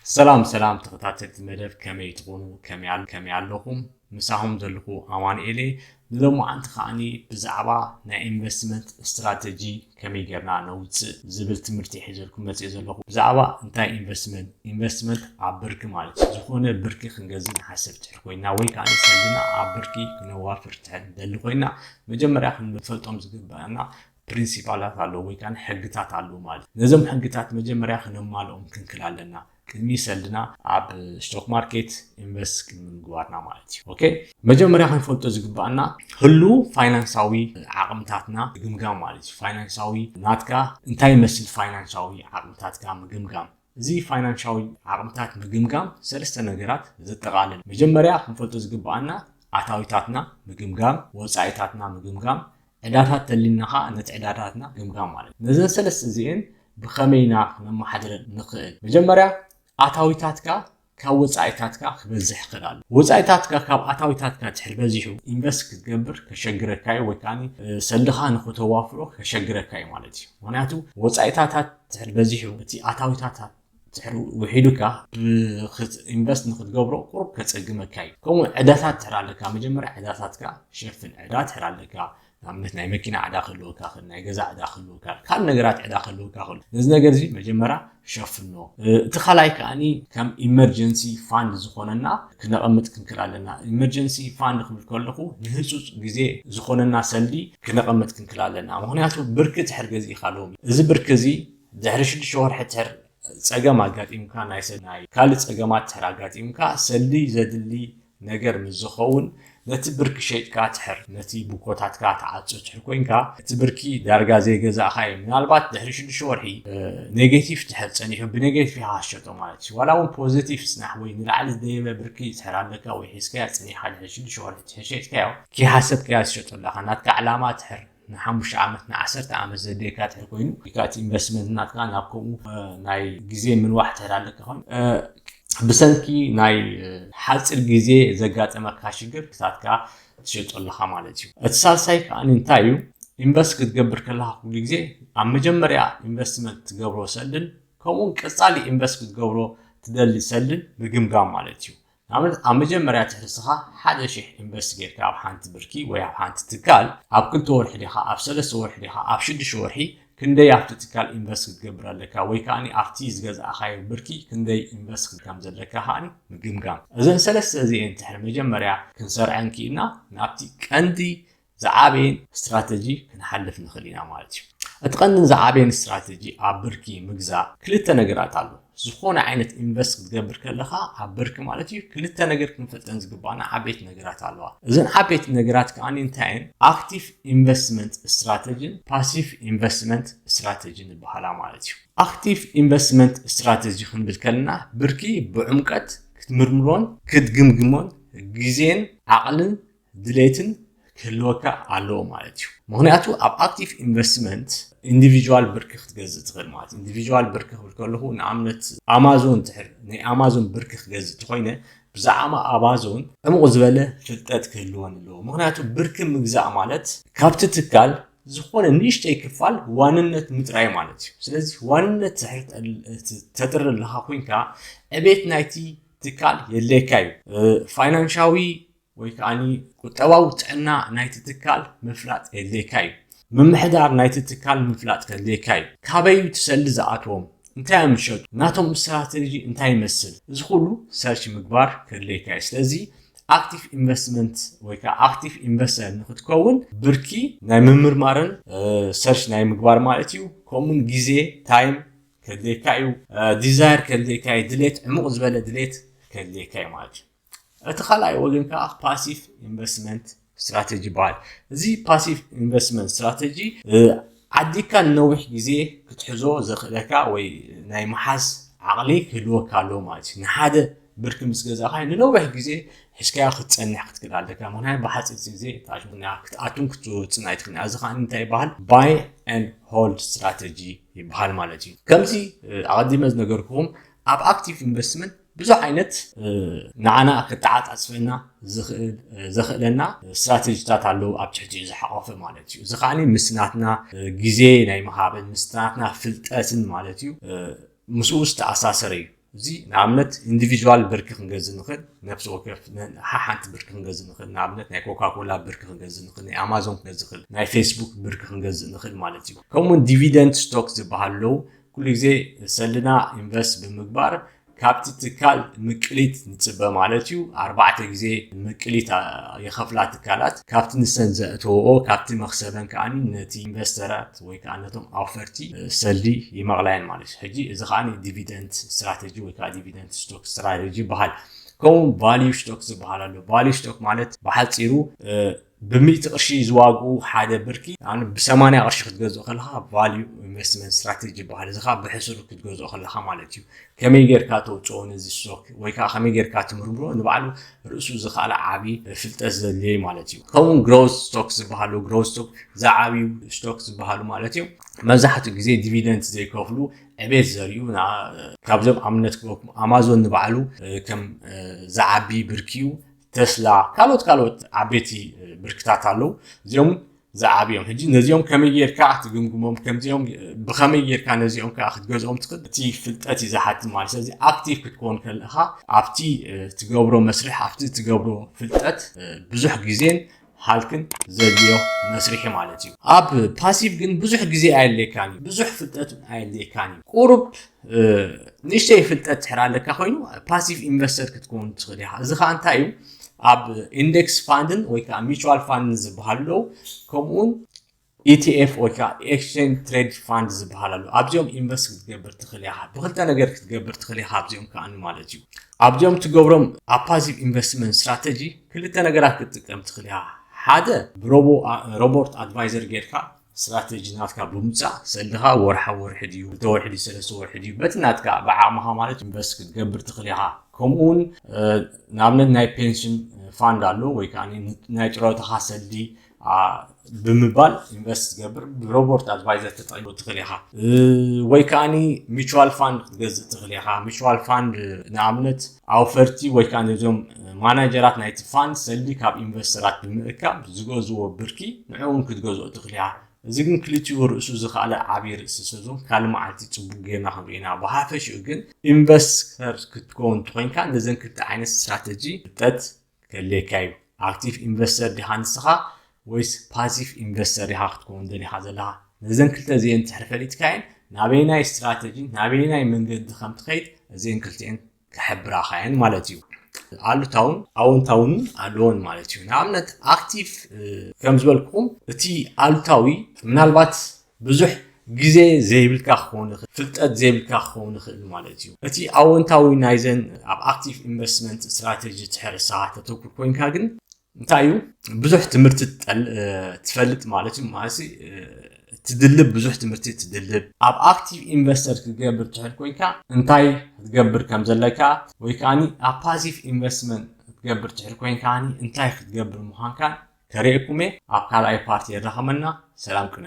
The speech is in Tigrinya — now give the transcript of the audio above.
ሰላም ሰላም ተኸታተልቲ መደብ፣ ከመይ ትኾኑ? ከመይ ኣል- ከመይ ኣለኹም? ምሳኹም ዘለኹ ኣማኑኤል እየ። ንሎማዓንቲ ከዓኒ ብዛዕባ ናይ ኢንቨስትመንት ስትራተጂ ከመይ ጌርና ነውፅእ ዝብል ትምህርቲ ሒዘልኩም መፅእ ዘለኹ። ብዛዕባ እንታይ ኢንቨስትመንት? ኢንቨስትመንት ኣብ ብርኪ ማለት እዩ። ዝኾነ ብርኪ ክንገዝእ ንሓስብ ትሕር ኮይና ወይ ከዓ ሰለድና ኣብ ብርኪ ክነዋፍር ትሕር ንደሊ ኮይና፣ መጀመርያ ክንፈልጦም ዝግበኣና ፕሪንሲፓላት ኣለዉ ወይ ከዓ ሕግታት ኣለዉ ማለት እዩ። ነዞም ሕግታት መጀመርያ ክነማልኦም ክንክል ኣለና። ቅድሚ ሰልድና ኣብ ስቶክ ማርኬት ኢንቨስት ምግባርና ማለት እዩ። ኦኬ፣ መጀመርያ ክንፈልጦ ዝግባኣና ህሉ ፋይናንሳዊ ዓቕምታትና ምግምጋም ማለት እዩ። ፋይናንሳዊ ናትካ እንታይ ይመስል? ፋይናንሳዊ ዓቕምታትካ ምግምጋም። እዚ ፋይናንሳዊ ዓቕምታት ምግምጋም ሰለስተ ነገራት ዘጠቓልል። መጀመርያ ክንፈልጦ ዝግባኣና ኣታዊታትና ምግምጋም፣ ወፃኢታትና ምግምጋም፣ ዕዳታት ተሊና ከዓ ነቲ ዕዳታትና ግምጋም ማለት እዩ። ነዘን ሰለስተ እዚኤን ብኸመይና ክነመሓድረን ንኽእል? መጀመርያ ኣታዊታትካ ካብ ወፃኢታትካ ክበዝሕ ክእል ኣሎ። ወፃኢታትካ ካብ ኣታዊታትካ ትሕር በዚሑ ኢንቨስት ክትገብር ከሸግረካ እዩ ወይ ከዓ ሰልድኻ ንክተዋፍሮ ከሸግረካ እዩ ማለት እዩ። ምክንያቱ ወፃኢታታት ትሕር በዚሑ እቲ ኣታዊታታት ትሕር ውሒዱካ ኢንቨስት ንክትገብሮ ቁሩብ ከፀግመካ እዩ። ከምኡ ዕዳታት ትሕር ኣለካ፣ መጀመርያ ዕዳታትካ ሸፍን። ዕዳ ትሕር ኣለካ፣ ንኣብነት ናይ መኪና ዕዳ ክህልወካ ክእል፣ ናይ ገዛ ዕዳ ክህልወካ፣ ካልእ ነገራት ዕዳ ክህልወካ ክእል። ነዚ ነገር እዚ መጀመርያ ሸፍኖ። እቲ ካልኣይ ከዓኒ ከም ኢመርጀንሲ ፋንድ ዝኾነና ክነቐምጥ ክንክል ኣለና። ኢመርጀንሲ ፋንድ ክብል ከለኹ ንህፁፅ ግዜ ዝኾነና ሰልዲ ክነቐምጥ ክንክል ኣለና። ምክንያቱ ብርኪ ትሕር ገዚእካ ሎሚ፣ እዚ ብርኪ እዚ ድሕሪ ሽዱሽተ ወርሒ ትሕር ፀገም ኣጋጢምካ፣ ናይ ሰ ናይ ካልእ ፀገማት ትሕር ኣጋጢምካ፣ ሰልዲ ዘድሊ ነገር ምስ ዝኸውን ነቲ ብርኪ ሸይጥካ ትሕር ነቲ ቡኮታትካ ትዓጹ ትሕር ኮይንካ፣ እቲ ብርኪ ዳርጋ ዘይገዛእካዮ፣ ምናልባት ድሕሪ ሽዱሽተ ወርሒ ኔጌቲቭ ትሕር ጸኒሑ ብኔጌቲቭ ኢኻ ትሸጦ ማለት እዩ። ዋላ እውን ፖዚቲቭ ጽናሕ ወይ ንላዕሊ ዝደየበ ብርኪ ትሕር ኣለካ ወይ ሒዝካያ ጸኒሕካ ድሕሪ ሽዱሽተ ወርሒ ትሕር ሸይጥካዮ፣ ከይሓሰብካዮ ትሸጦ ኣለኻ። ናትካ ዕላማ ትሕር ንሓሙሽተ ዓመት ንዓሰርተ ዓመት ዘድልየካ ትሕር ኮይኑ፣ ኢካ እቲ ኢንቨስትመንት ናትካ ናብ ከምኡ ናይ ግዜ ምንዋሕ ትሕር ኣለካ ኮይኑ ብሰንኪ ናይ ሓፂር ግዜ ዘጋጠመካ ሽግር ክታትካ ትሸጦ ኣለካ ማለት እዩ። እቲ ሳልሳይ ከዓ እንታይ እዩ? ኢንቨስት ክትገብር ከለካ ኩሉ ግዜ ኣብ መጀመርያ ኢንቨስትመንት ትገብሮ ሰልድን ከምኡውን ቀፃሊ ኢንቨስት ክትገብሮ ትደሊ ሰልድን ምግምጋም ማለት እዩ። ንኣብነት ኣብ መጀመርያ ትሕርስኻ ሓደ ሽሕ ኢንቨስት ጌርካ ኣብ ሓንቲ ብርኪ ወይ ኣብ ሓንቲ ትካል ኣብ ክልተ ወርሒ ዲኻ ኣብ ሰለስተ ወርሒ ዲኻ ኣብ ሽዱሽተ ወርሒ ክንደይ ኣብቲ ትካል ኢንቨስት ክትገብር ኣለካ ወይ ከዓ ኣብቲ ዝገዛእካዮ ብርኪ ክንደይ ኢንቨስት ከም ዘለካ ከዓ ምግምጋም። እዘን ሰለስተ እዚኤን ትሕር መጀመርያ ክንሰርዐን ክኢልና ናብቲ ቀንዲ ዝዓበየን ስትራተጂ ክንሓልፍ ንኽእል ኢና ማለት እዩ። እቲ ቀንድን ዝዓበየን ስትራተጂ ኣብ ብርኪ ምግዛእ ክልተ ነገራት ኣሎ። ዝኾነ ዓይነት ኢንቨስት ክትገብር ከለኻ ኣብ ብርኪ ማለት እዩ ክልተ ነገር ክንፈልጠን ዝግባና ዓበይቲ ነገራት ኣለዋ። እዘን ዓበይቲ ነገራት ከዓ እንታይ እየን? ኣክቲቭ ኢንቨስትመንት ስትራተጂን ፓሲቭ ኢንቨስትመንት ስትራተጂን ዝበሃላ ማለት እዩ። ኣክቲቭ ኢንቨስትመንት ስትራተጂ ክንብል ከለና ብርኪ ብዕምቀት ክትምርምሮን ክትግምግሞን ግዜን ዓቕልን ድሌትን ክህልወካ ኣለዎ ማለት እዩ። ምክንያቱ ኣብ ኣክቲቭ ኢንቨስትመንት ኢንዲቪጁዋል ብርኪ ክትገዝእ ትኽእል ማለት እዩ። ኢንዲቪጁዋል ብርኪ ክብል ከለኹ ንኣብነት ኣማዞን ትሕር ናይ ኣማዞን ብርኪ ክገዝእ እንተኮይነ ብዛዕባ ኣማዞን ዕሙቕ ዝበለ ፍልጠት ክህልወን ኣለዎ። ምክንያቱ ብርኪ ምግዛእ ማለት ካብቲ ትካል ዝኾነ ንእሽተይ ክፋል ዋንነት ምጥራይ ማለት እዩ። ስለዚ ዋንነት ትሕር ተጥሪ ኣለካ ኮይንካ ዕቤት ናይቲ ትካል የድልየካ እዩ። ፋይናንሻዊ ወይ ከዓ ቁጠባዊ ጥዕና ናይቲ ትካል ምፍላጥ የድልየካ እዩ። ምምሕዳር ናይቲ ትካል ምፍላጥ ከድልየካ እዩ። ካበይ እዩ እቲ ሰልዲ ዝኣትዎም? እንታይ እዮም ዝሸጡ? ናቶም ስትራተጂ እንታይ ይመስል? እዚ ኩሉ ሰርች ምግባር ከድልየካ እዩ። ስለዚ ኣክቲቭ ኢንቨስትመንት ወይ ከዓ ኣክቲቭ ኢንቨስተር ንክትከውን ብርኪ ናይ ምምርማርን ሰርች ናይ ምግባር ማለት እዩ። ከምኡውን ግዜ ታይም ከድልየካ እዩ። ዲዛይር ከድልየካ እዩ። ድሌት ዕሙቕ ዝበለ ድሌት ከድልየካ እዩ ማለት እዩ። እቲ ካልኣይ ወገን ከዓ ፓሲቭ ኢንቨስትመንት ስትራተጂ ይበሃል። እዚ ፓሲቭ ኢንቨስትመንት ስትራተጂ ዓዲግካ ንነዊሕ ግዜ ክትሕዞ ዘኽእለካ ወይ ናይ ምሓዝ ዓቕሊ ክህልወካ ኣለዎ ማለት እዩ። ንሓደ ብርኪ ምስ ገዛእካ ንነዊሕ ግዜ ሒዝካዮ ክትፀንሕ ክትክእል ኣለካ። ምክንያቱ ብሓፂር ግዜ ክትኣቱን ክትወፅን ኣይትኽእልን። እዚ ከዓ እንታይ ይበሃል? ባይ ኤንድ ሆልድ ስትራተጂ ይበሃል ማለት እዩ። ከምዚ ኣቐዲመ ዝነገርኩኹም ኣብ ኣክቲቭ ኢንቨስትመንት ብዙሕ ዓይነት ንዓና ክተዓፃፅፈና ዘኽእለና ስትራተጂታት ኣለዉ ኣብ ትሕቲኡ ዝሓቆፈ ማለት እዩ። እዚ ከዓ ምስ ናትና ግዜ ናይ ምሃብን ምስ ናትና ፍልጠትን ማለት እዩ ምስኡ ዝተኣሳሰረ እዩ። እዚ ንኣብነት ኢንዲቪጁዋል ብርኪ ክንገዝእ ንኽእል፣ ነፍሲ ወከፍ ሓሓንቲ ብርኪ ክንገዝእ ንኽእል። ንኣብነት ናይ ኮካ ኮላ ብርኪ ክንገዝእ ንኽእል፣ ናይ ኣማዞን ክንገዝእ ንኽእል፣ ናይ ፌስቡክ ብርኪ ክንገዝእ ንኽእል ማለት እዩ። ከምኡውን ዲቪደንድ ስቶክ ዝበሃል ኣለዉ። ኩሉ ግዜ ሰልና ኢንቨስት ብምግባር ካብቲ ትካል ምቅሊት ንፅበ ማለት እዩ። ኣርባዕተ ግዜ ምቅሊት የኸፍላ ትካላት፣ ካብቲ ንሰን ዘእተወኦ ካብቲ መክሰበን ከዓ ነቲ ኢንቨስተራት ወይ ከዓ ነቶም ኣውፈርቲ ሰልዲ ይመቕላየን ማለት እዩ። ሕጂ እዚ ከዓ ዲቪደንድ ስትራቴጂ ወይ ከዓ ዲቪደንድ ስቶክ ስትራቴጂ ይበሃል። ከምኡ ቫልዩ ስቶክ ዝበሃል ኣሎ። ቫልዩ ስቶክ ማለት ብሓፂሩ ብሚእቲ ቅርሺ ዝዋግኡ ሓደ ብርኪ ብሰማንያ ቅርሺ ክትገዝኦ ከለካ ቫልዩ ኢንቨስትመንት ስትራቴጂ ይበሃል። እዚ ከዓ ብሕሱር ክትገዝኦ ከለካ ማለት እዩ። ከመይ ጌርካ ተውፅኦ ነዚ ስቶክ ወይ ከዓ ከመይ ጌርካ ትምርምሮ ንባዕሉ ርእሱ ዝኸኣለ ዓብዪ ፍልጠት ዘድልዮ ማለት እዩ። ከምኡ ግሮዝ ስቶክ ዝበሃሉ ግሮዝ ስቶክ ዝዓብዩ ስቶክ ዝበሃሉ ማለት እዩ። መብዛሕትኡ ግዜ ዲቪደንት ዘይከፍሉ ዕቤት ዘርእዩ ካብዞም ኣብነት ክበኩም ኣማዞን ንባዕሉ ከም ዝዓቢ ብርኪ እዩ። ተስላ ካልኦት ካልኦት ዓበይቲ ብርክታት ኣለዉ። እዚኦም ዝዓብዮም ሕጂ ነዚኦም ከመይ ጌርካ ትግምግሞም ከምዚኦም ብኸመይ ጌርካ ነዚኦም ከዓ ክትገዝኦም ትኽእል እቲ ፍልጠት እዩ ዝሓትት ማለት ስለዚ ኣክቲቭ ክትከውን ከለካ ኣብቲ ትገብሮ መስርሕ ኣብቲ ትገብሮ ፍልጠት ብዙሕ ግዜን ሃልክን ዘድልዮ መስርሒ ማለት እዩ። ኣብ ፓሲቭ ግን ብዙሕ ግዜ ኣየድልየካን እዩ፣ ብዙሕ ፍልጠት ኣየድልየካን እዩ። ቁሩብ ንእሽተይ ፍልጠት ትሕር ኣለካ ኮይኑ ፓሲቭ ኢንቨስተር ክትከውን ትኽእል ኢኻ። እዚ ከዓ እንታይ እዩ? ኣብ ኢንደክስ ፋንድን ወይ ከዓ ሚቹዋል ፋንድን ዝበሃሉ ኣለዉ። ከምኡውን ኢቲኤፍ ወይ ከዓ ኤክስቼንጅ ትሬድ ፋንድ ዝበሃል ኣሎ። ኣብዚኦም ኢንቨስት ክትገብር ትኽእል ኢኻ። ብክልተ ነገር ክትገብር ትኽእል ኢኻ ኣብዚኦም ከዓኒ ማለት እዩ። ኣብዚኦም ትገብሮም ኣብ ፓሲቭ ኢንቨስትመንት ስትራተጂ ክልተ ነገራት ክትጥቀም ትኽእል ኢኻ። ሓደ ብሮቦርት ኣድቫይዘር ጌርካ ስትራተጂ ናትካ ብምውፃእ ሰልድኻ ወርሓ ወርሒ ድዩ ክልተ ወርሒ ድዩ ሰለስተ ወርሒ ድዩ በቲ ናትካ ብዓቕምኻ ማለት ኢንቨስት ክትገብር ትኽእል ኢኻ። ከምኡውን ንኣብነት ናይ ፔንሽን ፋንድ ኣሎ ወይ ከዓ ናይ ጡረታኻ ሰልዲ ብምባል ኢንቨስት ትገብር ብሮቦርት ኣድቫይዘር ተጠቂሙ ትኽእል ኢኻ። ወይ ከዓኒ ሚቹዋል ፋንድ ክትገዝእ ትኽእል ኢኻ። ሚቹዋል ፋንድ ንኣብነት ኣውፈርቲ ወይ ከዓ ነዞም ማናጀራት ናይቲ ፋንድ ሰልዲ ካብ ኢንቨስተራት ብምእካብ ዝገዝዎ ብርኪ ንዕኡ እውን ክትገዝኦ ትኽእል ኢኻ። እዚ ግን ክልቲኡ ርእሱ ዝኸኣለ ዓብዪ ርእሲ ሰዞም ካልእ መዓልቲ ፅቡቅ ጌርና ክንሪኦ ኢና። ብሓፈሽኡ ግን ኢንቨስተር ክትከውን እንተኮይንካ ነዘን ክልተ ዓይነት ስትራተጂ ፍልጠት ከድልየካ እዩ። ኣክቲቭ ኢንቨስተር ዲኻ ንስኻ ወይስ ፓሲቭ ኢንቨስተር ዲኻ ክትከውን ደሊኻ ዘለኻ? ነዘን ክልተ እዚአን ድሕሪ ፈሊጥካየን ናበየናይ ስትራተጂ ናበየናይ መንገዲ ከም ትኸይድ እዚአን ክልቲአን ክሕብራኻ እየን ማለት እዩ። ኣሉታውን ኣወንታውን ኣለዎን ማለት እዩ። ንኣብነት ኣክቲቭ ከም ዝበልኩኹም እቲ ኣሉታዊ ምናልባት ብዙሕ ግዜ ዘይብልካ ክኸውን ይኽእል፣ ፍልጠት ዘይብልካ ክኸውን ይኽእል ማለት እዩ። እቲ ኣወንታዊ ናይዘን ኣብ ኣክቲቭ ኢንቨስትመንት ስትራተጂ ትሕርሳ ተተኩር ኮይንካ ግን እንታይ እዩ ብዙሕ ትምህርቲ ትፈልጥ ማለት እዩ ማለት ትድልብ ብዙሕ ትምህርቲ ትድልብ ኣብ ኣክቲቭ ኢንቨስተር ክትገብር ትሕል ኮይንካ እንታይ ክትገብር ከም ዘለካ ወይ ከዓ ኣብ ፓሲቭ ኢንቨስትመንት ክትገብር ትሕል ኮይንካ እንታይ ክትገብር ምዃንካ ከርእየኩም እየ ኣብ ካልኣይ ፓርቲ የራኸመና ሰላም ቅነ